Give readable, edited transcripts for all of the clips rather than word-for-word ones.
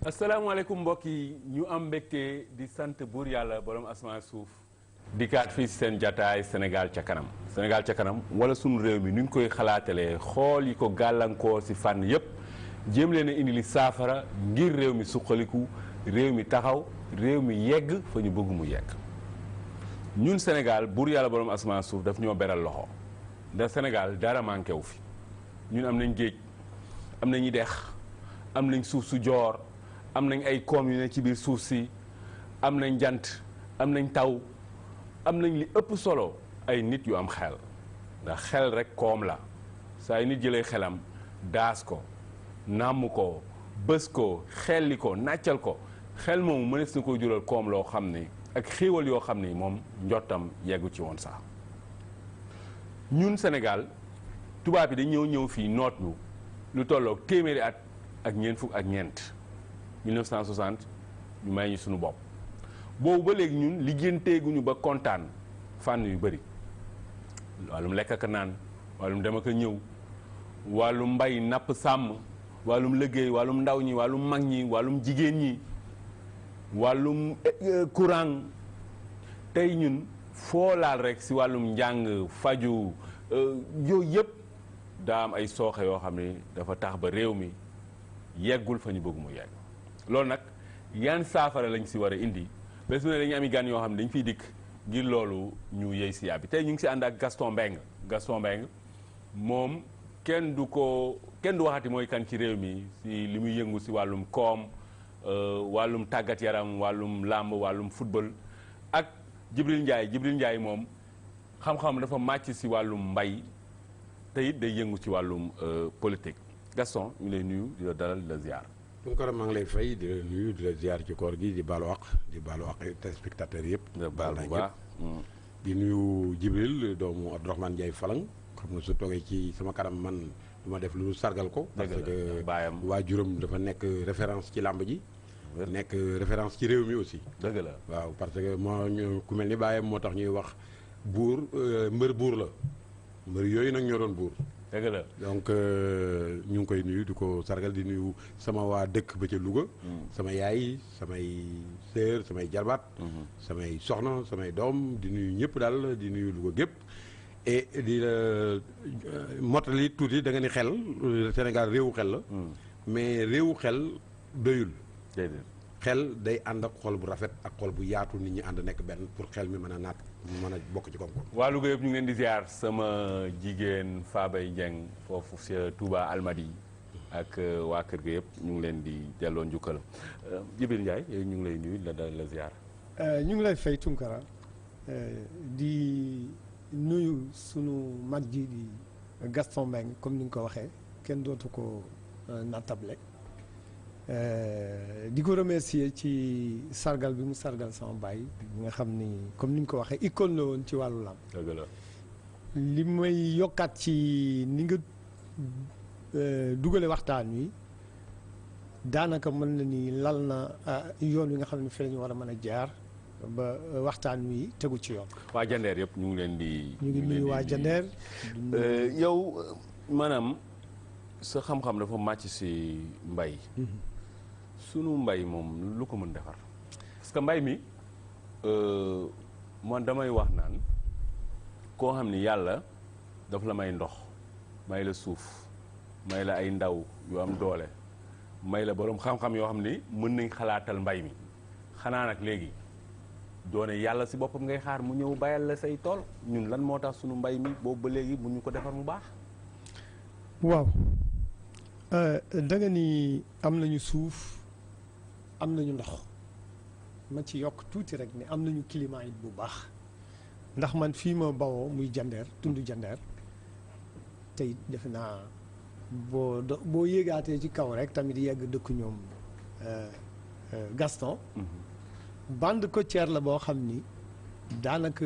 asalaamaaleykum mbokk yi ñu am mbégte di sant buur yàlla borom asamaan suuf di kaat fii seen jataay Sénégal ca kanam Sénégal ca kanam wala sunu réew mi ni ñu koy xalaatalee xool yi ko gàllankoor si fànn yépp jéem leen a indi li saafara ngir réew mi suqaliku réew mi taxaw réew mi yegg fa ñu bëgg mu yegg ñun Sénégal buur yàlla borom asamaan suuf daf ñoo beral loxo ndax Sénégal dara manqué wu fi ñun am nañ géej am nañu dex am nañ suuf su joor am nañ ay koom yu ne ci biir suuf si am nañ jant am nañ taw am nañ li ëpp solo ay nit yu am xel ndax xel rek koom la saa yu nit jëlee xelam daas ko nàmm ko bës ko xelli ko nàccal ko xel moomu mënees na ko jural koom loo xam ni ak xéewal yoo xam ni moom njottam yeggu ci woon sax ñun Sénégal tubaab yi dañ ñëw fii noot ñu lu tolloog téeméeri at ak ñeent fukk ak ñeent 1960 ñu may ñu suñu bopp boobu ba léegi ñun liggéenteeguñu ba kontaan fànn yu bëri wàllum lekk ak naan wàllum dem ak ñëw wàllum mbay napp sàmm wàllum liggéey wàllum ndaw ñi wàllum mag ñi wàllum jigéen ñi wàllum courant tey ñun foo laal rek si wàllum njàng faju yooyu yëpp daa am ay sooxe yoo xam ne dafa tax ba réew mi yeggul fa ñu bëgg mu yegg loolu nag yan saafara lañ si war a indi bés bu ne dañu ami gan yoo xam ne dañ fiy dikk ngir loolu ñu yëy si yàbbi tey ñu ngi si ànd ak Gaston Mbengue moom kenn du waxati mooy kan ci réew mi si li muy yëngu si wàllum koom wàllum tàggat yaram wàllum làmb wàllum football ak Djibril Ndiaye moom xam-xam dafa màcc si wàllum mbay te it day yëngu ci wàllum politique Gaston ñu lay nuyu di la dalal di la ziar. Tunkara maa ngi lay fay di la nuyu di la ziar ci koor gi di baalu àq téléspectateurs yëpp. nga baal bu baax di nuyu Djibril doomu Abdourahmane Ndiaye Falang xam nga su toogee ci sama kanam man du ma def lu sargal ko. parce que waajuram dafa nekk référence ci làmb ji. nekk référence ci réew mi aussi. dëgg la waaw parce que moo ku mel ni baayam moo tax ñuy wax buur mbër buur la mbër yooyu nag ñoo doon buur. dëgg la donc ñu ngi koy nuyu di ko sargal di nuyu sama waa dëkk ba ca Louga. sama yaay samay sœur samay jarbaat. samay soxna samay doom di nuyu ñëpp daal di nuyu Louga gépp et di mottali tuuti da nga ni xel Sénégal réewu xel la. mais réewu xel doyul. xel day ànd ak xol bu rafet ak xol bu yaatu nit ñi ànd nekk benn pour xel mi mën a naat mën a bokk ci koom-koom. waa Louga yëpp ñu ngi leen di ziar sama jigéen Fabay Dieng foofu si Touba Almadi ak waa kër ga yëpp ñu ngi leen di delloo njukkal Djibril Ndiaye ñu ngi lay nuyu la ziar. ñu ngi lay fay Tunkara di nuyu sunu mag ji di Gaston Mbengue comme ni nga ko waxee kenn dootu ko nattable. di ko remercier ci sargal bi mu sargal sama baay bi nga xam ni comme ni nga ko waxee icône la woon ci wàllu làmb. dëgg la li may yokkaat ci ni nga dugale waxtaan wi daanaka mën na ni lal na yoon wi nga xam ne fi la ñu war a mën a jaar ba waxtaan wi tegu ci yoon. waa Jandeer yëpp ñu ngi leen di. ñu ngi nuyu waa Jandeer. yow maanaam sa xam-xam dafa màcc si mbay. sunu mbay moom lu ko mën defar parce que mbay mi man damay wax naan koo xam ni yàlla daf la may ndox may la suuf may la ay ndaw yu am doole may la boroom xam-xam yoo xam ni mën nañ xalaatal mbay mi xanaa nag léegi doone yàlla si boppam ngay xaar mu ñëw bayal la say tool ñun lan moo tax sunu mbay mi boobu ba léegi bu ñu ko defar mu baax. waaw da nga ni am nañu suuf. am nañu ndox ma ci yokk tuuti rek ni am nañu climat it bu baax ndax man fii ma bawoo muy Jandeer tund Jandeer tey defe naa boo yéegaatee ci kaw rek tamit yegg dëkk ñoom Gaston. bande côtière la boo xam ni daanaka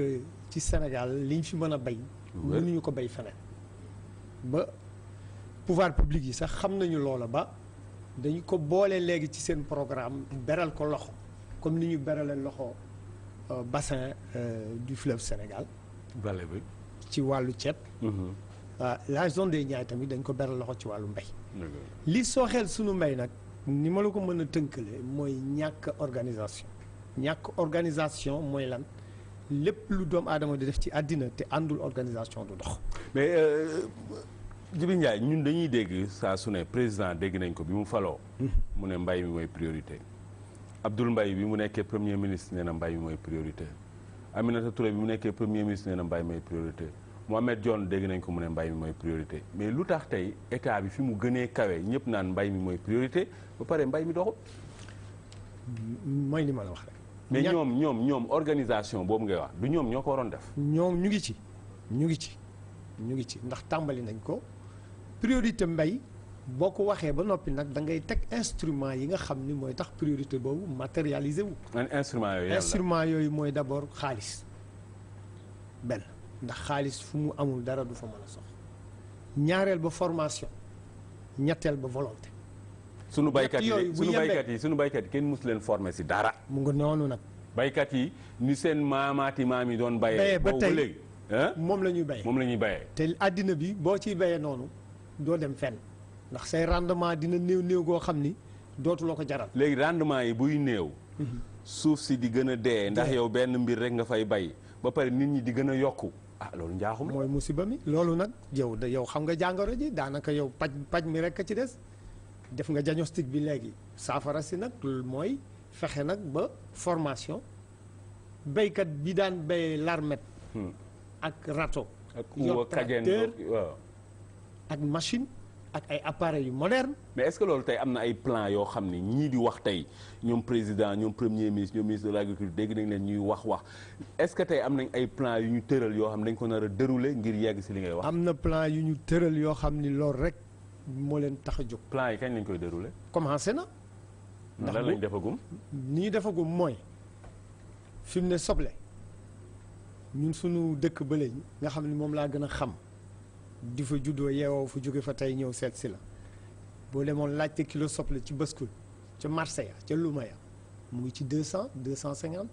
ci Sénégal liñ fi mën a bay mënuñu ko bay feneen ba pouvoir public yi sax xam nañu loola ba dañu ko boole léegi ci seen programme beral ko loxo comme ni ñu beralee loxo bassin du fleuve Sénégal. vallée bi ci wàllu ceeb. la zone des Niayes tamit dañ ko beral loxo ci wàllu mbay. li sooxeel sunu mbay nag ni ma la ko mën a tënkale mooy ñàkk organisation mooy lan lépp lu doomu aadama di def ci àddina te àndul organisation du dox. mais Djibi Ndiaye ñun dañuy dégg saa su ne président dégg nañ ko bi mu faloo mu ne mbay mi mooy priorité. Abdoul Mbaye bi mu nekkee premier ministre nee na mbay mi mooy priorité. Aminata Touré bi mu nekkee premier ministre nee na mbay mi mooy priorité. Mohamed Dionne dégg nañ ko mu ne mbay mi mooy priorité mais lu tax tey état bi fi mu gënee kawe ñëpp naan mbay mi mooy priorité ba pare mbay mi doxul. mooy li ma la wax rek. mais ñoom organisation boobu ngay wax du ñoom ñoo ko waroon def. ñoom ñu ngi ci ndax tàmbali nañ ko priorité mbay boo ko waxee ba noppi nag da ngay teg instrument yi nga xam ni mooy tax priorité boobu matérialisé wu. instrument yooyu mooy d'abord xaalis benn. ndax xaalis fu mu amul dara du fa mën a sox ñaareel ba formation ñetteel ba volonté. sunu baykat yi kenn mus leen former ci dara. mu nga noonu nag. baykat yi ni seen maamaati maam yi doon bayee. ba tey léegi moom la ñuy bayee. te àddina bi boo ciy bayee noonu doo dem fenn ndax say rendement dina néew goo xam ni dootu la ko jaral. léegi rendement yi buy néew. suuf si di gën a dee. ndax yow benn mbir rek nga fay bay ba pare nit ñi di gën a yokku. loolu njaaxum mooy musiba mi loolu nag yow xam nga jàngoro ji daanaka yow paj mi rek a ci des def nga diagnostic bi léegi saafara si nag mooy fexe nag ba formation béykat bi daan béyee larmet ak râteau yor tracteur ak machine ak ay appareils yu moderne. mais est-ce que loolu tey am na ay plan yoo xam ne ñii di wax tey ñoom président ñoom premier ministre ñoom ministre de l'agriculture dégg nañ leen ñuy wax est-ce que tey am nañ ay plan yu ñu tëral yoo xam ne dañ ko nar a dérouler ngir yegg ci li ngay wax. am na plan yu ñu tëral yoo xam ni loolu rek moo leen tax a jóg. plan yi kañ lañ koy dérouler. commencé na. ndax lan lañ defagum. ni ñu defagum mooy fi mu ne soble ñun suñu dëkk bële nga xam ni moom laa gën a xam. di fa juddoo yeewoo fu jóge fa tey ñëw seet si la boo demoon laajte kilo soble ci Baskul ca Marseille ca Lumaya mu ngi ci 200 250.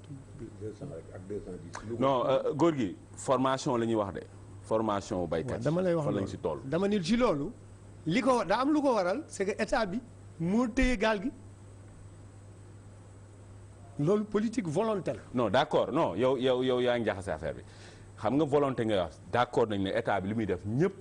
200 ak 210. non góor gi formation la ñuy wax de formation baykat. dama lay wax lañ si toll. dama ni ci loolu li ko daa am lu ko waral c'est que état bi moo téye gaal gi loolu politique volonté la. non d'accord non yow yaa ngi jaxase affaire bi. xam nga volonté nga wax d'accord nañ ne état bi li muy def ñëpp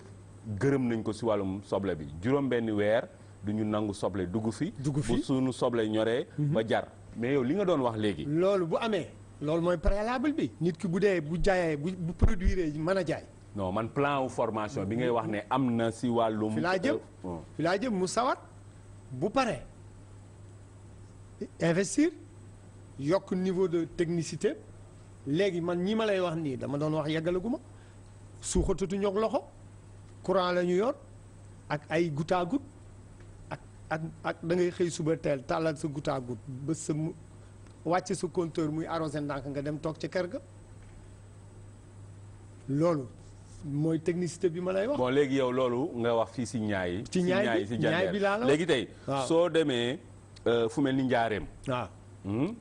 gërëm nañ ko ci wàllum soble bi juróom-benn weer du ñu nangu soble dugg fi bu suñu soble ñoree ba jar mais yow li nga doon wax léegi loolu bu amee loolu mooy préalable bi nit ki bu dee bu jaayee bu produire mën a jaay non man plan wu formation bi ngay wax ne am na ci wàllum fi laa jëm mu sawar bu paree investir yokk niveau de technicité léegi man ñi ma lay wax nii dama doon wax yeggalaguma suuxatatu ñoog loxo courant la ñu yor ak ay goutte à goutte ak da ngay xëy suba teel tàllal sa goutte à goutte ba sa wàcce sa compteur muy arrosé ndànk nga dem toog ca kër ga loolu mooy technicité bi ma lay wax. bon léegi yow loolu nga wax fii ci ñaay. ci ñaay bi laa la léegi tey. soo demee fu mel ni Njaareem. waaw.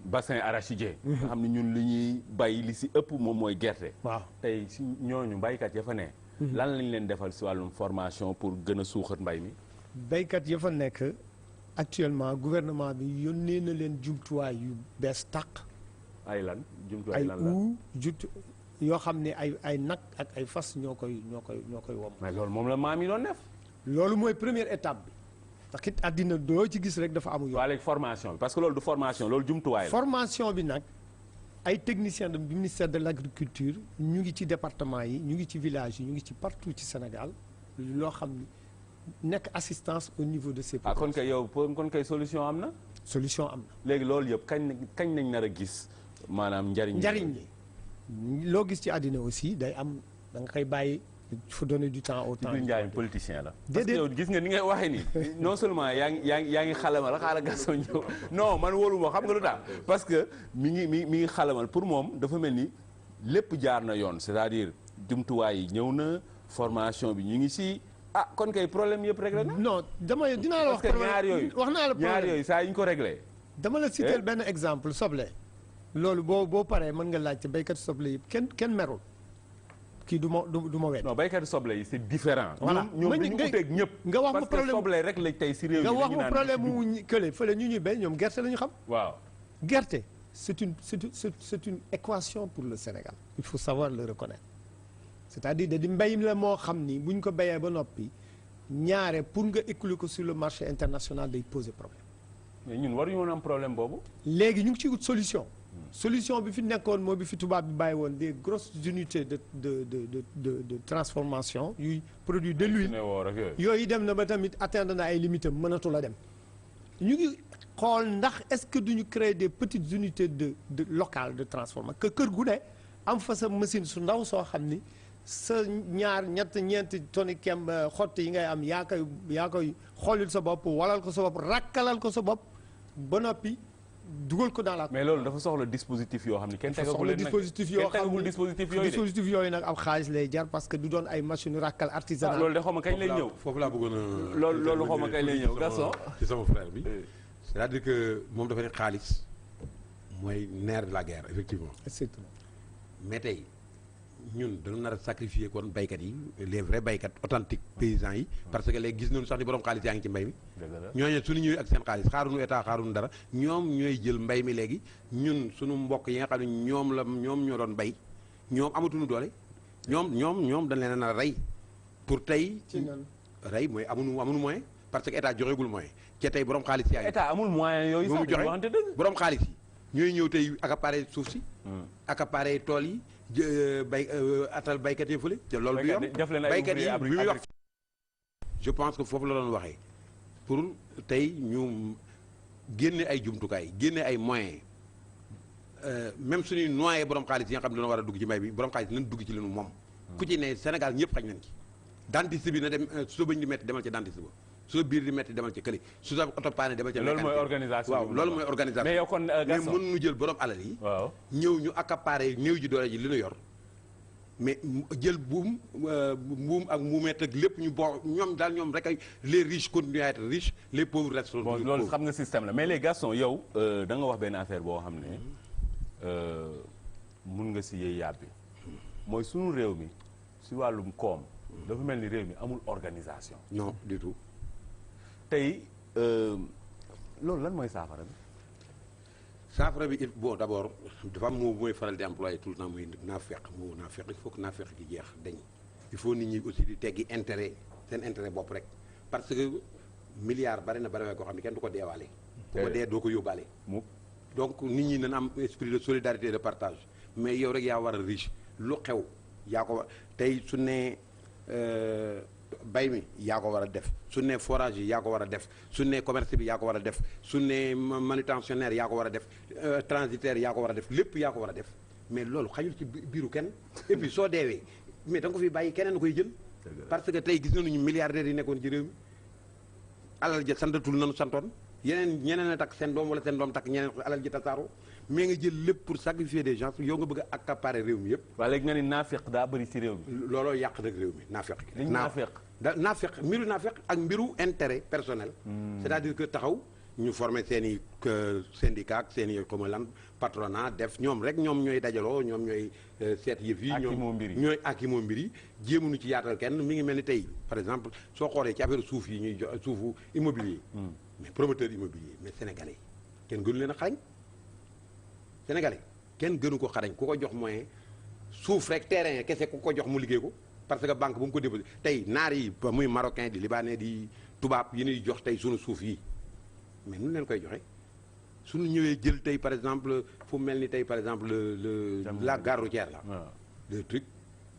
bassin arachidier. nga xam ne ñun li ñuy bay li ci ëpp moom mooy gerte. waaw tey ci ñooñu baykat ya fa ne. lan lañ leen defal ci wàllum formation pour gën a suuxat mbay mi. baykat ya fa nekk actuellement gouvernement bi yónnee na leen jumtuwaay yu bees tàq. ay lan jumtuwaay lan la yoo xam ne ay nag ak ay fas ñoo koy wom. mais loolu moom la maam yi doon def. loolu mooy première étape bi. ndax it àddina doo ci gis rek dafa amul yoon. waa léegi formation bi parce que loolu du formation loolu jumtuwaay la. formation bi nag ay techniciens du ministère de l'agriculture ñu ngi ci département yi ñu ngi ci village yi ñu ngi ci partout ci Sénégal loo xam ni nekk assistance au niveau de ces populations. kon kay solution am na. solution am na. léegi loolu yëpp kañ nañ nar a gis maanaam njariñ li loo gis ci àddina aussi day am da nga koy bàyyi. il faut donner du temps au temps. Djibril Ndiaye politicien la. déedéet parce que yow gis nga ni ngay waxee nii non seulement yaa ngi xalamal xaaral Gaston ñëw non man wóolu xam nga lu tax parce que mi ngi xalamal pour moom dafa mel ni lépp jaar na yoon c'est-à-dire jumtuwaay yi ñëw na formation bi ñu ngi ci kon kay problème yëpp réglé na. non dinaa la wax. parce que ñaar yooyu wax naa la problème ñaar yooyu saa yu ñu ko réglé. dama la citer benn exemple soble. loolu boo paree mën nga laajte béykat soble yëpp kenn merul. kii du ma wet. non béykatu soble yi c'est différent. voilà ñoom dañu uteeg ñëpp. nga wax ma problème parce que soble rek lañ tey si réew mi nga wax ma problème mu kële fële ñu ñuy béy ñoom gerte la ñu xam. waaw gerte c'est une équation pour le Sénégal. il faut savoir le reconnaître c'est-à-dire da di mbéy la moo xam ni bu ñu ko béyee ba noppi ñaare pour nga écouler ko sur le marché international day poser problème. mais ñun waruñu woon am problème boobu. léegi ñu ngi ci wut solution. solution bi fi nekkoon moo bi fi tubaab bi bàyyi woon des grosses unités de transformation yuy produit de l'huile yooyu dem na ba tamit atteindre na ay limites am mënatu la dem. ñu ngi xool ndax est-ce que duñu créer des petites unités de locales de transformation que kër gu ne am fa sa machine su ndaw soo xam ni sa ñeenti tonni kemb xott yi ngay am yaa koy xoolil sa bopp walal ko sa bopp rakkalal ko sa bopp ba noppi dugal ko dans la. mais loolu dafa soxla dispositif yoo xam ne kenn tegagul leen nag dispositif yooyu nag ab xaalis lay jar parce que du doon ay machine rakkal artisanal. loolu de xaw ma kañ lay ñëw foofu laa bëggoon a. loolu xaw ma kañ lay ñëw Gaston. ci sama frère bi c'est-à-dire que moom dafa ne xaalis mooy nerf de la guerre effectivement. exactement. mais tey ñun dañu nar a sacrifier kon baykat yi les vrais baykat authentiques paysans yi. parce que léegi gis nañu sax ni borom xaalis yaa ngi ci mbay mi. ñooñu suñu ñëwee ak seen xaalis xaaruñu état xaaruñu dara ñoom ñooy jël mbay mi léegi ñun suñu mbokk yi nga xam ne ñoom ñoo doon bay ñoom amatuñu doole ñoom dañ leen a nar a rey pour tey. rey mooy amuñu moyen parce que état joxegul moyen ca tey borom xaalis yaa ngi. état amul moyen yooyu sax joxe waxante dëgg. borom xaalis yi ñooy ñëw tey accaparer suuf si. accaparer tool yi. atal baykat yi fële te loolu du yoon baykat yi bi muy wax je pense que foofu la doon waxee pour tey ñu génne ay jumtukaay génne ay moyens même suñuy noyé borom xaalis yi nga xam ne dañoo war a dugg ci mbay bi borom xaalis nañ dugg ci leenu moom ku ci ne Sénégal ñëpp xañ nañ ci dentiste bi na dem su bëñ di metti demal ci dentiste ba su biir di metti demal ci këli su sa oto paane demal ci loolu mooy organisation waaw loolu mooy organisation mais yow kon mais mën nu jël borom alal yi ñëw ñu accaparer néew ji doole ji li ñu yor mais jël buum ak muumeet ak lépp ñu bo ñoom daal ñoom rek ay les riches continuent à être riches les pauvres restent bon loolu xam nga système la mais les Gaston yow da nga wax benn affaire boo xam ne mun nga si yëy yàbbi mooy sunu réew mi si wàllum koom dafa mel ni réew mi amul organisation. non du tout. tey loolu lan mooy saafara bi. saafara bi bon d' abord dafa am moo mooy faral di employé tout le temps muy naafeq il faut que naafeq gi jeex dañ il faut nit ñi aussi di teggi intérêt seen intérêt bopp rek parce que milliard bari na bari koo xam ne kenn du ko deewaale. bu ko dee doo ko yóbbaale. donc nit ñi nañ am esprit de solidarité et de partage mais yow rek yaa war a riche lu xew yaa ko war tey su ne bay mi yaa ko war a def su ne forage yi yaa ko war a def su ne commerce bi yaa ko war a def su ne manutentionnaire yaa ko war a def transitaire yaa ko war a def lépp yaa ko war a def mais loolu xajul ci biiru kenn et puis soo deewee mais da nga ko fi bàyyi keneen koy jël parce que tey gis nañu milliardaires yi nekkoon ci réew mi alal ja santatul nanu santoon ñeneen a takk seen doom wala seen doom takk ñeneen alal ji tasaaroo mais nga jël lépp pour sacrifier des gens yow nga bëgg a accaparer réew mi yëpp. waaye léegi nga ni naafeq daa bëri ci réew mi. looloo yàq nag réew mi naafeq. naafeq mbiru naafeq ak mbiru intérêt personnel. c'est-à-dire que taxaw ñu former seen i syndicat ak seen i comme lan patronat def ñoom rek ñoom ñooy dajaloo ñoom ñooy seet yëf yi. ñooy ak moo mbir yi jéemuñu ci yaatal kenn mi ngi mel ni tey par exemple soo xoolee ci affaire suuf yi ñuy jox suufu immobilier. mais promoteur immobilier mais sénégalais kenn gënu leen a xarañ. sénégalais kenn gënu ko xarañ ku ko jox moyen suuf rek terrain kese ku ko jox mu liggéey ko parce que banque bu mu ko déposé tey naar yi muy marocain di libanais di tubaab yi ñuy jox tey sunu suuf yi mais nu leen koy joxe suñu ñëwee jël tey par exemple fu mel ni tey par exemple la gare routière là le truc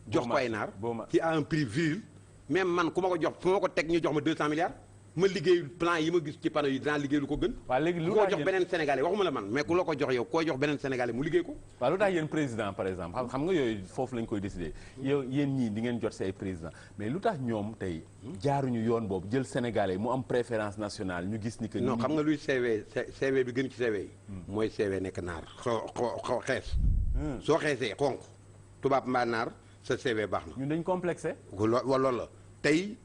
jox ko ay naar ci à un prix vil même man ku ma ko jox fu ma ko teg ñu jox ma 200 milliards ma liggéey plan yi ma gis ci panneau yi dinaa liggéey lu ko gën. waaw léegi lu ko jox beneen sénégalais waxuma la man mais ku la ko jox yow koo jox beneen sénégalais mu liggéey ko. waaw lu tax yéen président par exemple xam nga yooyu foofu lañ koy décider yow yéen ñii di ngeen jot si ay président mais lu tax ñoom tey jaaruñu yoon boobu jël sénégalais mu am préférence nationale ñu gis ni que. non xam nga luy CV bi gën ci CV yi. mooy CV nekk naar xees. soo xeesee xonq tubaab mbaa naar sa CV baax na. ñun dañ complexé. loolu la tey.